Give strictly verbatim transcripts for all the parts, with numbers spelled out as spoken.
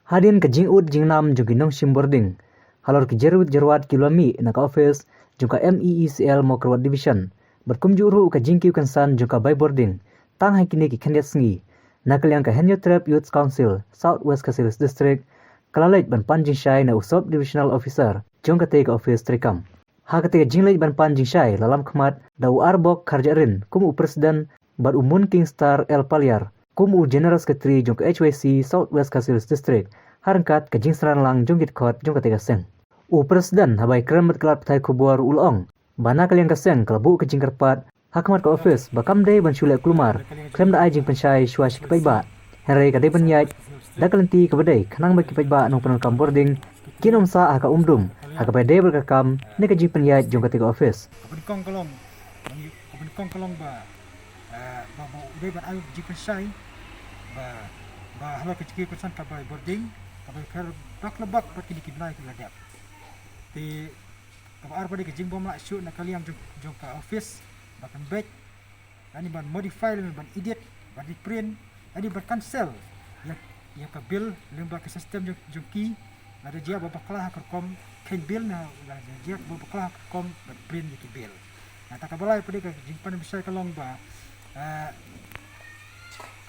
Hadien ka jingud jingnam jong ki nongshim bording halor ki jyrwit jyrwat ki la mih na ka office jong ka M E E C L Mawkyrwat Division bad kumjuh ruh ka jingkiew kynsan jong ka bai bording tang ha kine ki khyndiat sngi, na ka liang ka Hynñiewtrep Youth Council South West Khasi Hills District ka la leit ban pan jingshai na u Sub Divisional Officer jong katei ka office treikam. Ha katei ka jingleit ban pan jingshai la lam khmat da u Arbok Kharjahrin kum u President bad u Moon King Star L Paliar kum u General Secretary jong ka H Y C South West Khasi Hills District ha ryngkat ka jingsynran lang jong ki dkhot jong katei ka seng. U President haba ïakren bad ki lad pathai khubor u la ong ba na ka liang ka seng ka la buh ka jingkyrpad ha khmat ka office ba kam dei ban shu leh kulmar khlem da ai jingpynshai shuwa sha ki paidbah. Hynrei ka dei ban ïaid da ka lynti kaba dei khnang ba ki paidbah nongpyndonkam bording kin ym sah ha ka umdum ha kaba dei bad ka kam ne ka jingpynïaid jong katei ka office. Ka pyndonkam ka long, ka pyndonkam ka long ba, eh, ba, ba u dei ban ai jingpynshai ba, ba halor ka jingkiew kynsan ka bai bording ka bai pher bak la bak bad kine ki bnai ki la dep. Te kaba ar ba dei ka jingbym lah shuh na ka liang jong, jong ka office ba kan beit, ani ban modify lane ban edit, ban reprint, ani ban cancel ïa, ïa ka bill lyngba ka system jong, jong ki, lada jia ba bakla ha ka rukom kheiñ bill ne lada jia ba bakla ha ka rukom ban print ïa ki bill. Na kata kaba lai pat ka jingpynbishar ka long ba, eh,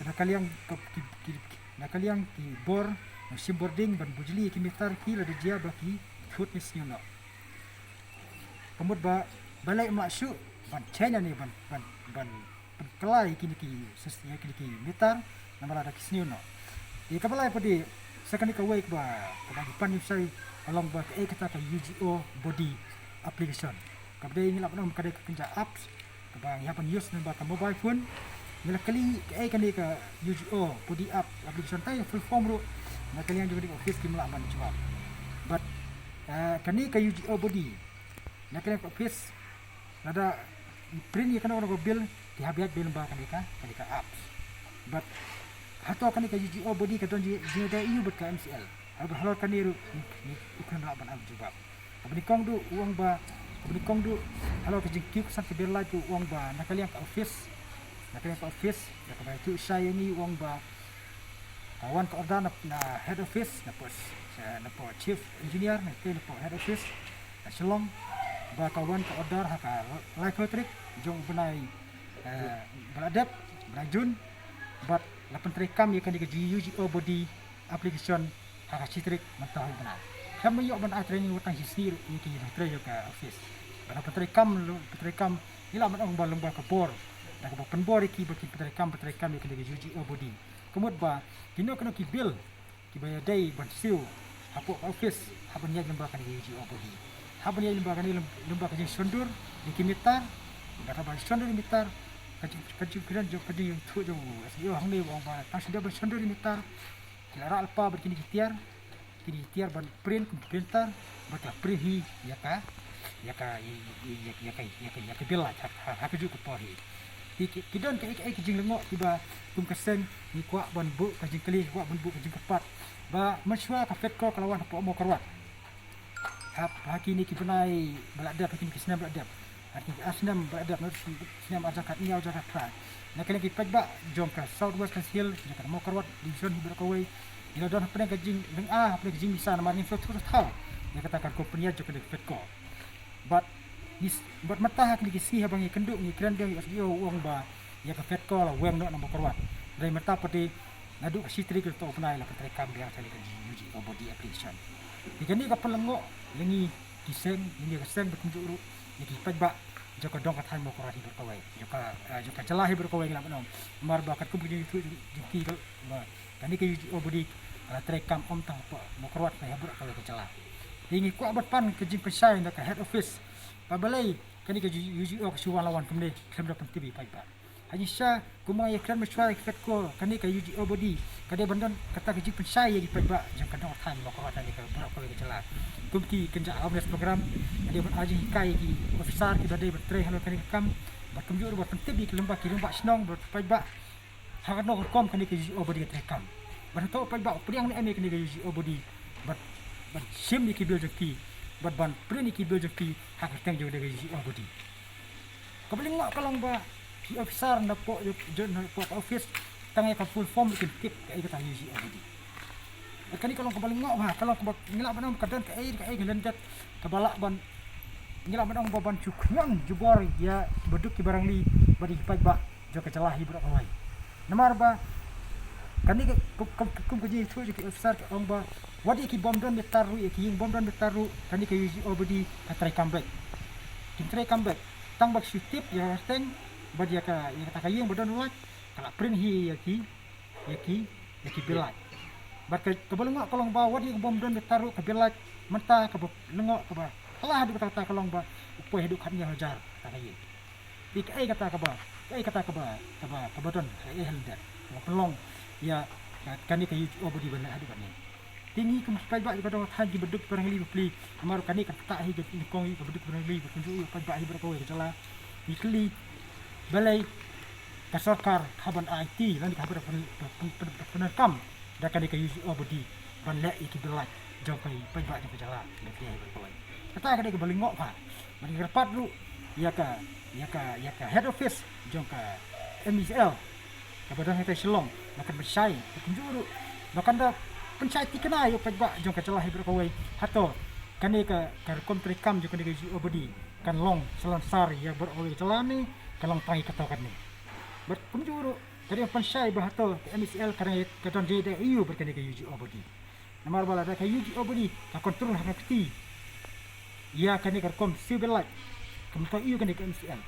na ka liang ka, ki, ki, na ka liang ki bor nongshim bording ban bujli ïa ki meter ki lada jia ba ki thut ne sniew noh. Ka mut ba balei ym lah shuh ban change ne ban, ban, ban pynkylla ïa kine ki sys-, ïa kine ki meter namar lada ki sniew noh. Ïa kaba lai pat sa kane kawei kaba, kaba ngi pan ïa u shai ka long ba kaei kata ka U G O body application. Kaba dei ngi lah ban ong ka dei ka kynja apps kaba ngi hap ban use lyngba ka mobile phone. Ngi la kylli kaei kane ka U G O body app application, te full form ruh na ka liang jong ka office kim lah ban jubab. But, eh, kane ka U G O body na ka liang ka office lada print ïa kano kano ka bill ki hap ïaid beit lyngba kane ka, kane ka apps. But hato kane ka U G O body ka don ji-, jingïadei aiu bad ka M C L? Halor, halor kane ruh ngi, ngi, ngi khlem lah ban ai jubab. Kaba nyngkong duh u ong ba, kaba nyngkong duh halor ka jingkiew kynsan ka bill light u ong ba na ka liang ka office, na ka liang ka office da kaba ïathuh shai ïa ngi u ong ba ka wan ka order na, na head office, na pos, eh, na pos chief engineer, na ka, na pos head office na Shillong, ba ka wan ka order ha ka laiphew tarik jong u bnai, eh, ba la dep, bnai June, bad la pyntreikam ïa kane ka U G O body application ha ka shi tarik mynta u bnai. Khlem ïoh ban ai training wat tang shi sngi ruh ïa ki nongtrei jong ka office. Ba la pyntreikam, pyntreikam, ngi lah ban ong ba lyngba ka bor da kaba pynbor ïa ki ba kin pyntreikam, pyntreikam ïa kane ka U G O body. Ka mut ba kino kino ki bill kiba ïadei ban siew hapoh ka office hap ban ïaid lyngba kane ka U G O body. Hap ban ïaid lyngba kane, lym-, lyngba ka jingshondur ïa ki meter. Bad haba shondur ïa ki meter, ka jing, ka jingkren jong, ka jingïathuh jong u S D O hangne u ong ba tang shu dei ban shondur ïa ki meter ki la rah lypa bad kine ki tiar, kine ki tiar ban print kum ki printer, bad ki la print hi ïa ka, ïa ka, ïa, ïa, ïa ka, ïa ka, ïa ka bill light ha, ha, ha kajuh ka por hi. Ki, ki, ki don kaei kaei ki jinglyngngoh kiba kum ka seng ngi kwah ban buh ka jingkylli, ngi kwah ban buh ka jingkyrpad ba mynshuwa ka FEDCO ka la wan hapoh Mawkyrwat. Ha, ha kine ki bnai ba la dep, ha kine ki snem ba la dep. Ha kine ki ar snem ba la dep, na snem ar hajar khathynñiew, ar hajar khatkhyndai. Na ka liang ki paidbah jong ka South West Khasi Hills, jong ka Mawkyrwat Division hi baroh kawei, ngi la don hapdeng ka jinglyngngoh, hapdeng ka jingbishar namar ngim sngewthuh satia ïa kata ka rukom pynïaid jong ka FEDCO. Bad ngi s-, bad mynta ha kine ki sngi haba ngi kynduh ngi kren biang ïa u S D O u ong ba ïa ka FEDCO la weng noh na Mawkyrwat. Hynrei mynta pat naduh ka shi tarik jong uto u bnai la pyntreikam biang kane ka U G O body application. Te kane ka pynlyngngoh ïa ngi ki seng, ïa ngi ka seng bad kumjuh ruh ïa ki paidbah jong ka dong ka thaiñ Mawkyrwat hi baroh kawei, jong ka, eh, jong ka jylla hi baroh kawei ngi lah ban ong. Namar ba katkum ka jingïathuh jong ki ka, ba kane ka U G O body ka la treikam ym tang hapoh Mawkyrwat hynrei ha baroh kawei ka jylla. Te ngi kwah ban pan ka jingpynshai na ka head office ba balei kane ka U G O ka shu wan la wan kumne khlem da pyntip ïa ki paidbah. Ha jingshisha kumba ngi ïakren mynshuwa ïa ka FEDCO, kane ka U G O body ka dei ban don kata ka jingpynshai ïa ki paidbah jong ka dong ka thaiñ Mawkyrwat ne ka baroh kawei ka jylla. Kum ki kynja awareness program, ka dei ban ai jinghikai ïa ki officer kiba dei ban trei halor kane ka kam, bad kumjuh ruh ban pyntip ïa ki lyngba, ki rangbah shnong bad paidbah ha kano ka rukom kane ka U G O body ka treikam. Bad hato paidbah u pdiang ne em ïa kane ka U G O body bad ban shim ïa ki bill jong ki bad ban print ïa ki bill jong ki ha ka kyrteng jong kane ka U G O body. Kaba lyngngoh ka long ba ki officer napoh, napoh ka office tang ïa ka full form ruh kim tip kaei kata U G O body. Kane ka long kaba lyngngoh bha, ka long kaba ngi lah ban ong ka don kaei kaei ka lyndet kaba lah ban, ngi lah ban ong ba ban shu khñiang jubor ïa kiba duk kiba rangli bad ïa ki paidbah jong ka jylla hi baroh kawei. Namar ba kane ka kum, kum, kum ka jingïathuh jong ki officer ka ong ba wat ïa ki bym don bitar ruh, ïa ki ïing bym don bitar ruh, kane ka U G O B D ka trei kam beit. Kin trei kam beit. Tang ba ki shu tip ïa ka kyrteng bad ïa ka, ïa kata ka ïing ba don lait, ka la print hi ïa ki, ïa ki, ïa ki bill lait. Bad ka, kaba lyngngoh ka long ba wat ïa ka bym don bitar ruh ka bill lait, mynta kaba lyngngoh kaba kylla haduh katta katta ka long ba u poi haduh khatnïew hajar kata ka ïing. Te kaei kata kaba, kaei kata kaba, kaba, kaba don, kaei hynda kaba pynlong ïa ka, kane ka U G O B D ban leh haduh katne. Te ngi kum ki paidbah kiba don ha thaiñ kiba duk kiba rangli bapli, namar kane ka ktah hi ka nyngkong hi kaba duk kiba rangli, ba kumjuh ïa u paidbah hi baroh kawei ka jylla. Ngi kylli balei ka sorkar ka hap ban aiti lane ka hap ban pyn-, pyn-, pyn-, pyn-, pyndonkam da kane ka U G O B D ban leh ïa ki bill lait jong ki paidbah jong ka jylla bapli hi baroh kawei. Kata ka dei kaba lyngngoh bha. Bad ngi kyrpad ruh ïa ka, ïa ka, ïa ka head office jong ka M E C L kaba don hangtai Shillong, ba kan pynshai, ba kumjuh ruh ba kan da pynshai thikna ïa u paidbah jong ka jylla hi baroh kawei. Hato kane ka, ka rukom treikam jong kane ka U G O B D kan long salonsar ïa baroh kawei ka jylla ne kan long tang ïa kato katne. Bad kumjuh ruh ka dei ban pynshai ba hato ka M E C L ka dang, ka don jingïadei aiu bad kane ka U G O B D. Namar ba lada ka U G O B D ka control ha ka kti ïa kane ka rukom siew bill lait, kumto aiu kane ka M E C L,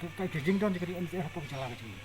ka, ka, ka jingdon jong kane ka M E C L hapoh ka jylla ka jong ngi.